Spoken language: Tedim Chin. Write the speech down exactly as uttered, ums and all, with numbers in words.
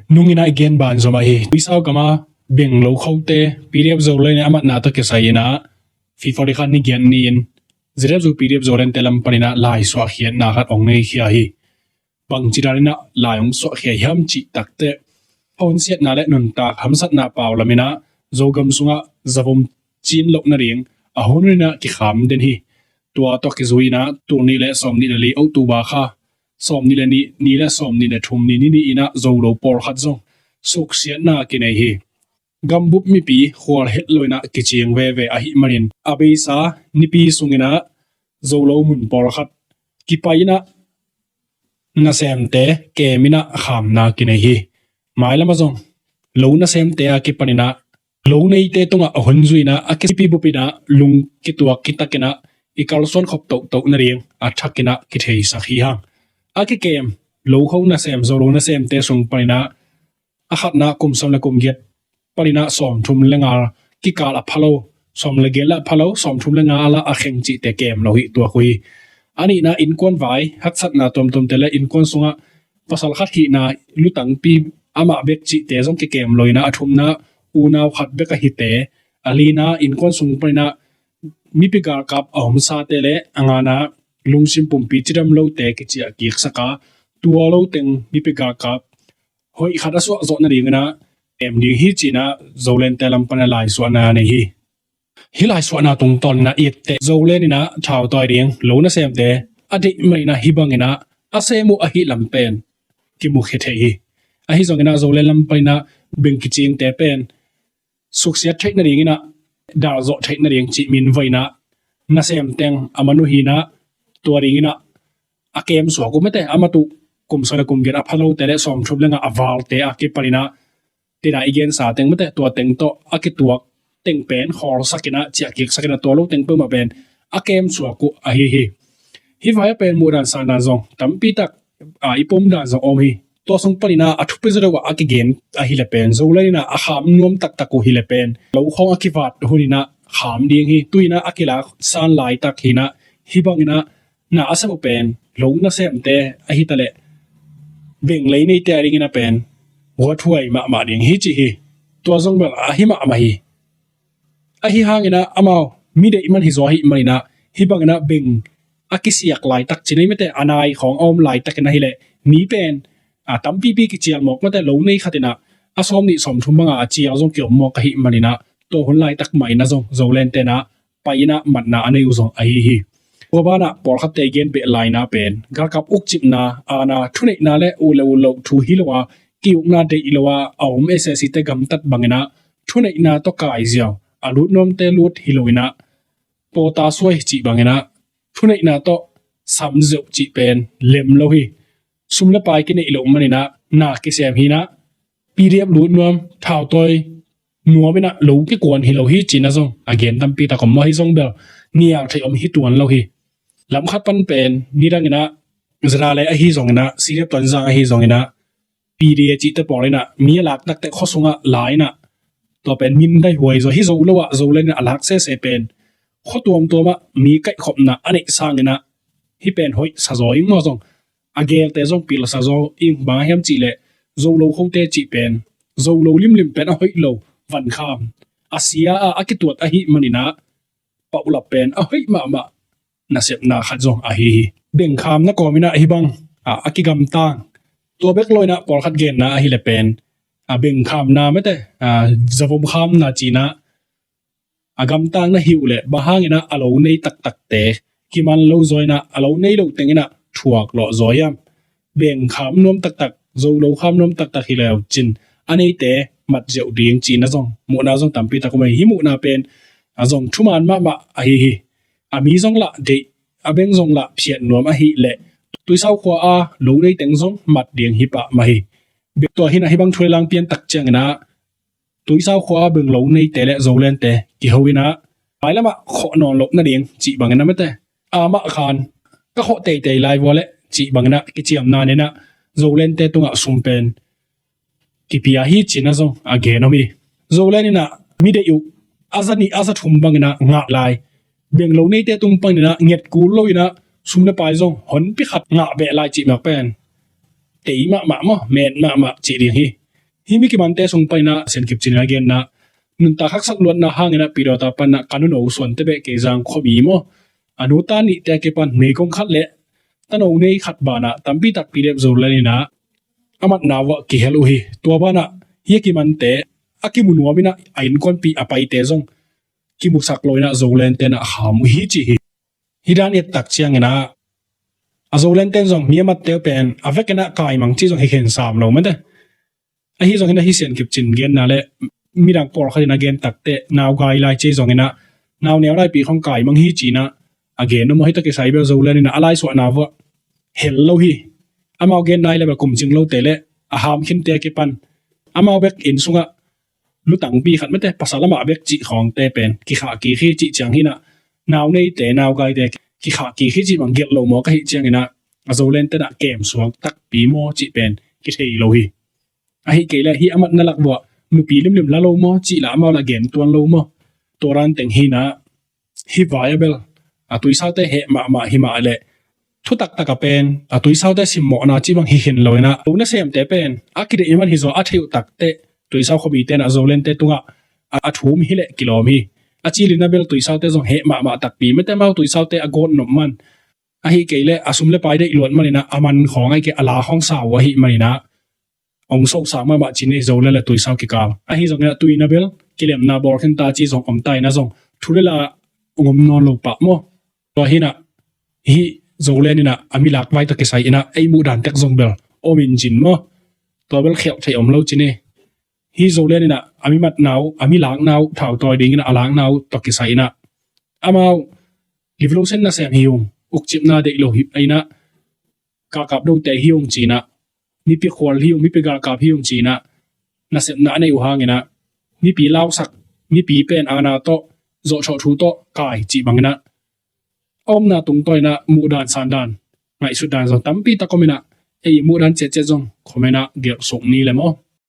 Nung in ah i gen banzom ahi. Tuisau gam a beng lokhote P D F Zoland in a matna tawh kisai in ah February kha ni giat ni-in Z F U P D F Zoland te lam panin ah lai suahkhiatna khat hong nei khia hi. Bangci dan in ah lai hong suahkhia hiam cih takteh, honsiatna le nuntak hamsatna pau lam in ah Zogam sungah zavom cin loh nading a hun in ah kikham den hi. Tua tawh kizui in ah tul nih le sawmnih le li October kha sawmnih le nih ni le sawmnih le thum ni ni ni in ah Zolo pawlkhat zong suksiatna kinei hi. Gambup mipi khual het lo in ah kicing veve ahih manin a beisa nipi sung in ah Zolo mun pawlkhat kipai in ah nasemte kem in ah khamna kinei hi. Mailam ah zong lo nasemte a kipan in ah lo neite tungah a hun zui in ah a kisipi bup in ah lung kituak kitak in ah i kalsuan khop tohtoh nading a thak in ah kitheisak hi hang. A kikem lokho nasem, Zolo nasemte sung pan in ah a khatna kum sawm le kum giat pan in ah sawmthum le nga kikal a pha lo, sawm le giat le a pha lo, sawmthum le nga a la a kheng cihte kem lo hi tuak uh hi. A nihna innkuan vai haksatna tuamtuamte le innkuan sungah pasal khat hihna lutangpi amah bek cihte zong kikem lo in ah a thumna unau khat bek a hite, a lina innkuan sung pan in ah mipi galkap a omsate le a ngana lungsim pumpi cidam lote kiciah kiksak a, tua lo teng mipi galkap hoih khat a suah zawh nading in ah em ding hi ci in ah Zolandte lam pan a laisuahna nei hi. Hih laisuahna tungtawn in ah i etteh Zoland in ah thautawi ding lo nasemte a deih man in ah hih bang in ah a sem uh ahih lam pen kimukhia thei hi. Ahi zong in ah Zoland lam pan in ah beng kicingte pen suksiat theih nading in ah dalzawh theih nading cih min vai in ah nasem teng a man uh hi in ah tua ding in ah a kem suak uh mate, a mat uh kum sawm le kum giat a pha lote le sawmthum le nga a valte a kipan in ah tina i gensa teng mate, tua teng tawh a kituak teng pen khawlsak in ah ciah kiksak in ah tua lo teng peuhmah pen a kem suak uh ahi hi. Hih vai a pen muhdan sandan zong tampi tak a i pom dan zong om hi. Tua sung pan in ah a thupi zaw deuh ah a kigen ahi le pen Zoland in ah a kham nuam taktak uh hi le pen lo khawng a kivat hun in ah kham ding hi. Tu in ah a kilak san laitak hi in ah hih bang in ah na a sem uh pen lo nasemte ahi ta leh beng lei neite a ding in ah pen guathuai mahmah ding hi ci hi. Tua zong bel ahi mahmah hi. Ahi hang in ah amau mi deih man hi zaw ahih man in ah hih bang in ah beng a kisiak laitak ci nei mate, a nai khawng a om laitak in ah hi leh mi pen a tampipi kicial mawk mate, lo nei khat in ah a sawmnih sawmthum bang a a cial zong kiom mawk ahih man in ah tua hun laitak mah in ah zong Zolandte in ah pai in ah matna a nei uh zong ahi hi. Tua ban ah pawlkhatte i gen beh laina pen galkap ukcipna, aana, thuneihna le uh le uh loh thu hi lo a ki-ukna deih lo a a om S A C te gamtat bang in ah thuneihna tawh kai ziau, a lut nuamte lut hi lo in ah pawta suai cih bang in ah thuneihna tawh sam zeuh cih pen lem lo hi. Sum le pai kineih loh man in ah na kisem hi in ah P D F lut nuam, thautawi nuam in ah lo kikuan hi lo hi ci in ah zong a gen tampi tak om maw, ahi zong bel nial theih om hi tuan lo hi. Lam khat pan pen nidang in ah Zada le ahi zong in ah C D F Tonzang ahi zong in ah P D A cihte pawl in ah mi a lak takteh khua sungah la in ah tua pen min dai huai zaw hi zo lo ah Zoland in ah a lak sese pen khua tuamtuam ah mi kaihkhopna a neih sang in ah hih pen hoih sa zaw ing maw zong, a gelte zong pilsa zaw ing. Bang hiam cih leh Zolo khote cih pen Zolo limlim pen a hoih lo, vankham a sia a a kituat ahih man in ah paulap pen a hoih mahmah nasepna khat zong ahi hi. Bengkham na kawm in ah hih bang a a kigamtang, tua bek lo in ah pawlkhat genna ahi le pen a bengkhamna mate, a zavomkhamna ci in ah a gamtang na hi uh leh bang hang in ah a lo nei taktakte kiman lo zaw in ah a lo nei lo teng in ah thuak lawh zaw hiam? Bengkham nuam taktak, Zolo kham nuam taktak hi lo cin a neite mat ziau ding ci in ah zong muhna zong tampi tak om ahi hi. Muhna pen a zong thuman mahmah ahi hi. A mi zong lah deih, a beng zong lah phiat nuam ahih leh Tuisau khua a lo nei teng zong mat ding hi pah mah hi. Bek tua hi in ah hih bang thu le lang pian tak ciang in ah Tuisau khua a beng lo neite le Zolandte kiho in ah mailam ah khawh nawn loh nading cih bang in ah mate, amah khan ka khawh teitei lai vua leh cih bang in ah kiciamna in ah Zolandte tungah sum pen kipia hi ci in ah zong a gen om hi. Zoland in ah mi deih uh a za nih a za thum bang in ah ngah lai, beng lo neite tung pan in ah nget kul lo in ah sum le pai zong honpi khat ngah beh lai cih mak pen tei mahmah maw, met mahmah cih ding hi. Hih mi kimante sung paninah Sian Kip Cin in a genna nuntak haksak luatna hanginah Pidawta paninah ka nuno Suante Beh Keizang khuami maw, a nu ta nihte a kipan meigong khat le tano nei khat banah tampi takpi dep Zoland inah a matna uah kihel uh hi. Tua banah hih a kimante a kimu nuam inah a innkuanpih a paite zong kimusak lo inah Zoland tenah a kham uh hi ci hi. Hih dan i et tak cianginah a Zoland ten zong mi a matte uh pen a vekinah kaimang ci zong hi khen sam lo mate. Ahi zongin ahi Sian Kip Cin genna le midang pawlkhat in a gen takteh nau gai lai ci zonginah nau neu laipi khong kaimang hi cinah a gen uh maw. Hih tawh kisai bel Zoland inah a laisuahna uah hel lo hi. Amau genna hi le bel kumcing lote le a hamkhinte a kipan amau bek inn sungah lutangpi khat mate pasal amah bek cih khawngte pen kikhah kik hi cih ciang hinah nau neite nau gaite kikhah kik hi cih bang gelh lo maw ka hih cianginah a Zoland tenah kemsuak takpi maw cih pen kithei lo hi. Ahi kei le hih a matna lak uah nupi limlim la lo maw cih la amau la gen tuan lo maw. Tua dan teng hinah hih vai a bel a Tuisaute heh mahmah himah le thutaktak a pen a Tuisaute simmawhna cih bang hi khin lo inah lo nasemte pen a kideih man hi zaw a theih uh takteh Tuisau khuamite inah Zolante tungah a thum hi leh kilawm hi. A cilin a bel Tuisaute zong heh mahmah takpi mate, amau Tuisaute a gawt nop man ahi kei le a sum le pai deih luat maninah a man khawng ahi kei a la khawng sa uh ahi maninah ong sosa mahmah cin ei Zoland le Tuisau kikal. Ahi zongin a tuin a bel kilemna bawl khin ta ci zong om ta inah zong thu le la ong om nawn lo pah maw. Tua hinah hih Zoland inah a mi lakvai tawh kisai inah ei muh dan tek zong bel om in cin maw. Tua bel khialh thei om lo cin ei. Hih Zoland inah a mi matna uh a mi lakna uh thautawi dinginah a lakna uh tawh kisai inah amau revolution nasem hi ung, ukcipna deih lo hi inah galkap dote hi ung cinah mipi khual hi ung, mipi galkap hi ung cinah nasepna a neih uh hanginah mipi lausak, mipi pen aana tawh zawhthawh thu tawh kai cih banginah a omna tungtawn inah muhdan sandan ngaihsutdan zong tampi tak om inah ei muhdan ciatciat zong comment ah gelh suk ni le maw.